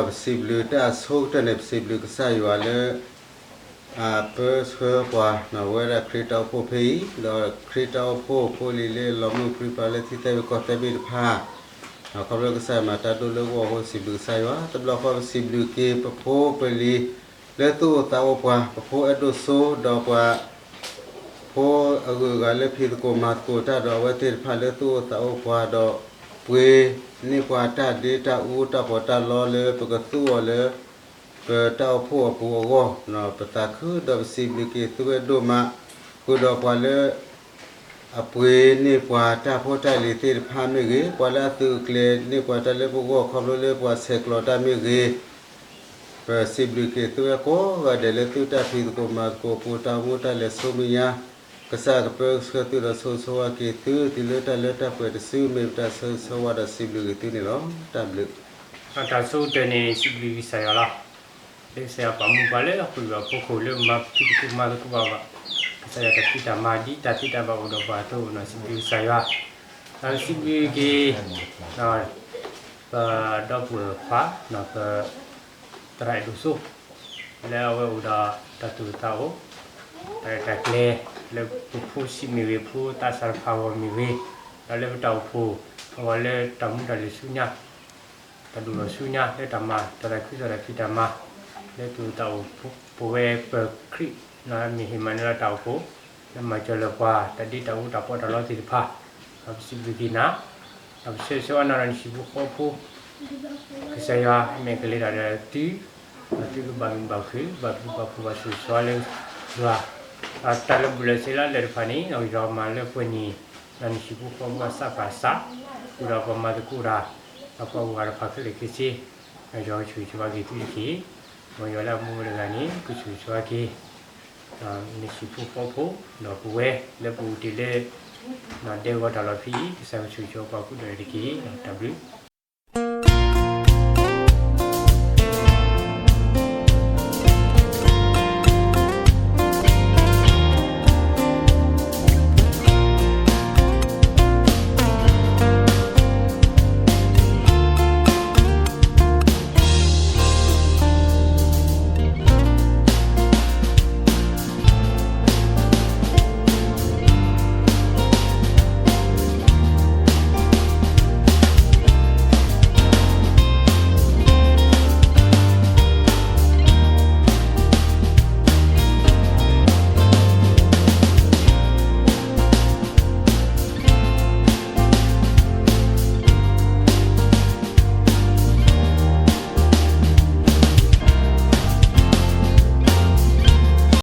ပစံးဘျုးတၢ်အဆိကတၢၢ်န့ၣ် ပစံးဘျုးကစၢ်ယွၤလၢ အပၢဆှၢပှၤ ဝဲဒၣ်ခရံာ်တၢ်အိၣ်ဖှိၣ်ဖဲအံၤ, ဒီးခရံာ်တၢ်အိၣ်ဖှိၣ်ဖိလံၤလၢအလီၤမုၢ်ပြံပြါလၢထံသၢဘ့ၣ်ကီၢ်သၢဘ့ၣ်တဖၣ်, ခီဖျိကစၢ်ယွၤမၤတၢ်ဒိၣ်လၢအဂီၢ်အဃိ စံးဘျုးကစၢ်ယွၤ, တဘျီဃီပစံးဘျုးက့ၤပဖိပလံၤ လၢသူၣ်အိၣ်သးအိၣ်ပှၤ, ပဖိအဲၣ်ဒိၣ်စိ ဒီးပှၤ ဖိအဂုၤအဂၤလၢဖံးသကိးမၤသကိးတၢ်ဒီးအဝဲသ့ၣ်တဖၣ်လၢသူၣ်အိၣ်သးအိၣ်ပှၤဒီး ပှ့ၤန့ၢ်ပှၤတၢ်ဒ့တၢ်အူတၢ်ပီးတၢ်လီလၢပကသူအီၤလၢ ပတၢ်အိၣ်ဖှိၣ်အပူၤအဂီၢ်, ပသးခုဒီးပစံးဘျုးက့ၤသုဝဲဒိၣ်မး, ဃုာ်ဒီးပှၤလၢ အပှ့ၤန့ၢ်ပှၤတၢ်ဖိတၢ်လံၤသ့ၣ်တဖၣ်မ့ၢ်ဂ့ၤ, ပှၤလၢအသုးအကျဲၤန့ၢ်ပှၤတၢ်လၢပဂီၢ်ခီဖျိလၢပှၤဆဲးကျိးတၢ်မ့ၢ်ဂ့ၤ, ပစံးဘျုးက့ၤသုဝဲကိးဂၤဒဲးလၢသုတၢ်ဖံးသကိးမၤသကိးအပူၤ တၢ်အိၣ်မူတၢ်လဲၤဆူမဲာ်ညါ, ကစၢ်ကပၢဆှၢသုဒီးဆိၣ်ဂ့ၤဆိၣ်ဝါက့ၤသု တုၤလၢတၢ်လၢတၢ်ပှဲၤတစု မ့ၢ်ပတၢ်ဆၢဂ့ၤဆၢဝါဒီးစံးဘျုးက့ၤသုန့ၣ်လီၤ. တၢ်ဘျုး တၢ်ဆိကတၢၢ်န့ၣ် စံးဘျုးကစၢ်ယွၤလီၤ. လၢကစၢ်ယွၤပာ်မူပှၤလၢအဃုာ်ဒီးအဖီခိၣ်လၢမၤဖံးသကိးမၤသကိးဘၣ်ဘၣ်, ကစၢ်ယွၤတၢ်ဖံးတၢ်မၤဒ်တၢ်သ့တၢ်ဘၣ်အိၣ်ဒီးပှၤအသိးန့ၣ် စံးဘျုးကစၢ်ယွၤ, ဒီးစံးဘျုးက့ၤ ပဒီပုၢ်ဝဲၢ်ခွါ ပသရၣ်အဲၣ်ဒိၣ်စိ လၢအဝဲအိၣ်ဒီးတၢ်သူၣ်အိၣ်သးအိၣ် တၢ်ရဲၣ်တၢ်ကျဲၤ လၢပဖိဆံးမ့ၢ်ဂ့ၤ ဖိသးစၢ်တဖၣ်အဂီၢ်မ့ၢ်ဂ့ၤ, ဒီးလၢပတၢ်အိၣ်ဖှိၣ်အဂီၢ်လၢတၢ်မူတၢ်လဲၤဆူညါ တၢ်ဒိၣ်ထီၣ်ဆူညါ လၢတၢ်မၤ တၢ်သးခုကစီၣ်တၢ်ဖံးတၢ်မၤ လၢသူၣ်အိၣ်သးအိၣ် ပဝဲပၢၤခရံာ် မ့ၢ်ဟ့ၣ်မၤနၢၤလၢတၢ်အိၣ်ဖှိၣ် လၢမၤစၢၤလၢပှၤ တၢ်ဒ့တၢ်အူတၢ်ပီးတၢ်လီသ့ၣ်တဖၣ်, ဒီးပစံးဘျုးက့ၤနၤ, ဒီးပဆၢဂ့ၤဆၢဝါနၤဒီးနဟံၣ်ဖိဃီဖိ ကစၢ်ယွၤ မ့ၢ်ကလဲၤတၢ်ဒီးသု, ဒီးသုကဘၣ်မုာ်ဘၣ်ခုၣ် ဘၣ်ဘျုးဘၣ်ဖှိၣ် ဘၣ်ဆိၣ်ဂ့ၤဆိၣ်ဝါလၢယွၤ, ဒီးတၢ်လၢာ်ဘူၣ်လၢာ်စ့လၢလၢၢ်တဖၣ်န့ၣ် ဒီးယွၤမၤလၢပှဲၤန့ၣ်, ဒီးနဟံၣ်ဖိဃီဖိအစၢ်ပာ်စၢ်, ဃုာ်ဒီးပှၤမၤသကိးတၢ်, ဒီးပှၤဂုၤဂၤတဖၣ်ခဲလၢာ်ခဲဆ့, ဒီးယွၤကဆိၣ်ဂ့ၤဆိၣ်ဝါက့ၤသုတက့ၢ်. မ်ယွၤလၢအမူဝဲတဂၤန့ၣ် ကဆိၣ်ဂ့ၤဆိၣ်ဝါက့ၤ နဟံၣ်ဖိဃီဖိ ဒီးပဝဲလၢပအိၣ်တ့ၢ်လၢ ဒဲကဝီၤတၢ်လီၢ်ဖဲအံၤ ကစၢ်ယွၤကဆိၣ်ဂ့ၤဆိၣ်ဝါပှၤကိးဂၤဒဲးတက့ၢ်. တၢ်ဘျုး